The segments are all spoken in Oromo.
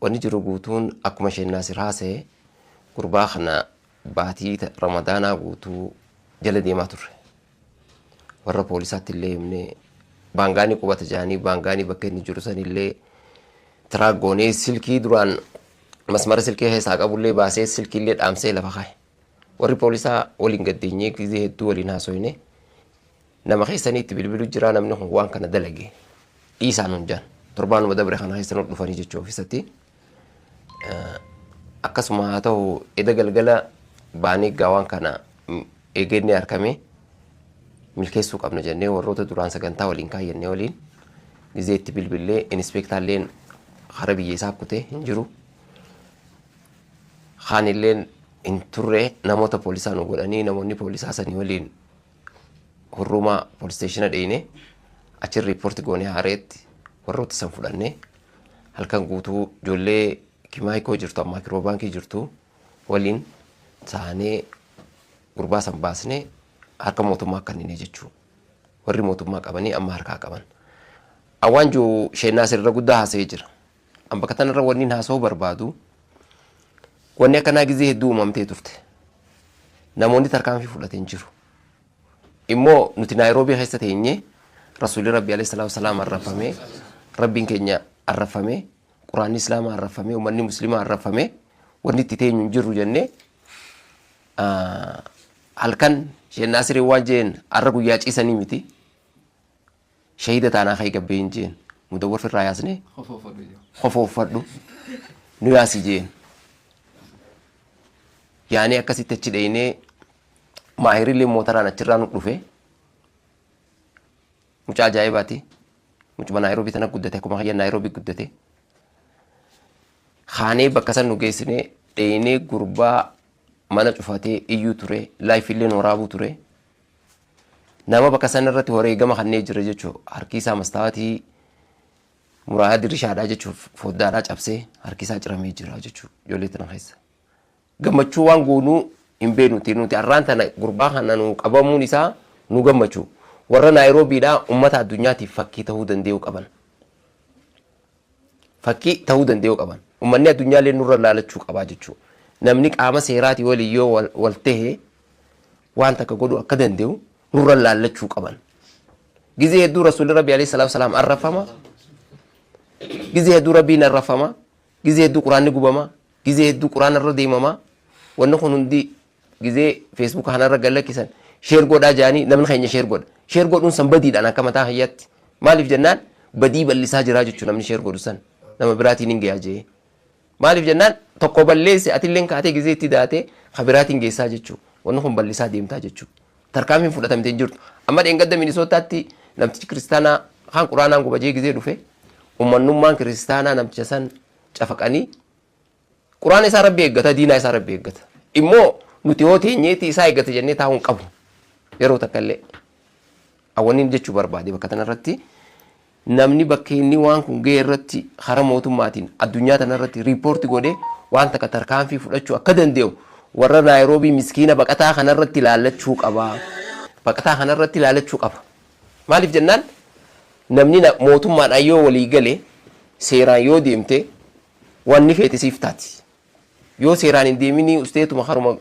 Wanni jiru guutuun akkuma Sheek Naasir haasa'e, gurbaa kana baatii Ramadaanaa guutuu jala deemaa turre. Warra poolisaatti illee himnee, baangaanii qubata jedhanii baangaanii bakka inni jiru sanillee track goonee, silkii duraan masmara silkii keessaa qabullee baasee, silkiillee dhaamsee lafa kaa'e. Warri poolisaa waliin gaddeenyee gizee hedduu waliin haasoyne, nama keessanii itti bilbilu jira, namni kun waan kana dalage dhiisaa nuun jaan. Torbaanuma dabre kana keessa nu dhufanii jechuu ofiisatti. Akkasuma haa ta'u, eda galgala baanii gaa waan kana eegennee argame milkeessuu qabna jennee, warroota duraan sagantaa waliin kaayyannee waliin gizee itti bilbillee, inspektaalleen hara biyya isaa kutee hin jiru. Kaanilleen hin turre. Namoota poolisaa nu godhanii, namoonni poolisaa sanii waliin Hurrumaa police station dheeyne, achi report goonee, haareetti warroota san fudhannee, halkan guutuu ijoollee Kimaayikoo jirtu, ammaa kiroo baankii jirtu waliin taanee, gurbaa san baasnee harka mootummaa kannine jechuu. Warri mootummaa qabanii amma harkaa qaban. Awwaan jiru Sheek Naasir irra guddaa haasa'ee jira. An bakka tanarra wanni haasa'uu barbaadu, wanni akkanaa gizee hedduu uumamtee turte. Namoonni tarkaanfii fudhate hin jiru. Immoo nuti Naayiroobii keessa teenyee, Rasuulli Rabbi alayhi salaatu wasalaam arrafamee, Rabbiin keenya arrafamee, Quraanni Islaamaa arrafamee, uummanni Muslimaa arrafamee, wanni itti teenyu hin jirru jennee, halkan Sheek Naasiriin waan jeen, arra guyyaa ciisanii miti. Shahida taanaa ka'ii gabbee hin jeen. Mudawwar firraa yaasnee kofoofadhu nu yaasi jeen. Yaanee akkasitti achi dheeynee, maahirillee mootaraan achirraa nu dhufe. Mucaa ajaa'ibaati. Mucuma Naayiroobii tana guddate, akkuma kiyya Naayiroobii guddate. Kaanee bakka san nu geessinee, dheeynee, gurbaa mana cufatee iyyuu ture, live illee waraabuu ture. Nama bakka san irratti wareegama kannee jira jechuudha. Harki isaa mastaawatii muraaya dirishaadhaa jechuuf foddaadhaa cabsee harki isaa ciramee jira jechuudha ijoollee tana keessa. Gammachuu waan goonuu hin beeknuti nuti. Har'aan tana gurbaa kana nu qabamuun isaa nu gammachuu. Warra Naayiroobiidhaa uummata addunyaatiif fakkii ta'uu danda'uu qaban. Fakkii ta'uu danda'uu qaban. Uummanni addunyaallee nurra laalachuu qabaa jechuudha. Namni qaama seeraatii waliin yoo wal tahe waan takka godhuu akka danda'u nurra laallachuu qaban. Gizee hedduu Rasuulli Rabbi alayhi salaatu salaam arrafama. Gizee hedduu Rabbiin arrafama. Gizee hedduu Quraanni gubama. Gizee hedduu Quraana irra deemama. Wanni kun hundi gizee Facebook kanarra gallakkisan, share godhaa jedhanii, namni keenya share godha. Share godhuun san badiidhaan akka mataa kiyyaatti. Maaliif jennaan, badii bal'isaa jiraa jechuudha namni share godhu san. Nama biraatiin hin gahaa jee. Maaliif jennaan, tokko balleesse, atilleen kaatee gizee itti daatee ka biraatiin geessaa jechuudha. Wanni kun bal'isaa deemtaa jechuudha. Tarkaanfiin fudhatamtee hin jirtu. Amma dheengadda Minisootaatti namtichi kiristaanaa kaan Quraanaan gubajee gizee dhufe, ummannummaan kiristaanaa namticha san cafaqanii. Quraana isaa Rabbi eeggata, diinaa isaa Rabbi eeggata. Immoo nuti hoo teenyeeti isaa eeggata jennee taa'uu hin qabnu. Yeroo takka illee. Awwanni jechuu barbaade bakka tanarratti, namni bakka inni waan kun ga'e irratti karaa mootummaatiin addunyaa tanarratti report godhee waan takka tarkaanfii fudhachuu akka danda'u, warra Naayiroobii miskiina baqataa kanarratti ilaallachuu qaba. Baqataa kanarratti ilaallachuu qaba. Maaliif jennaan, namni mootummaadhaan yoo walii gale, seeraan yoo deemte, wanni feete siif taati. Yoo seeraan hin deeminii usteetuma haruma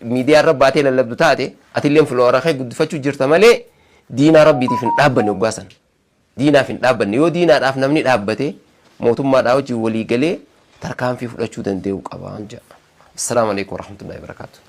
miidiyaa irra baatee lallabdu taate, atilleen follower kee guddifachuu jirta malee diinaa Rabbiitiif hin dhaabbanne hoggaa san. Diinaaf hin dhaabbanne. Yoo diinaadhaaf namni dhaabbate, mootummaadhaa wajjin walii galee tarkaanfii fudhachuu danda'uu qaba jedha. Assalaamu alaikum warahmatullahi wabarakaatuh.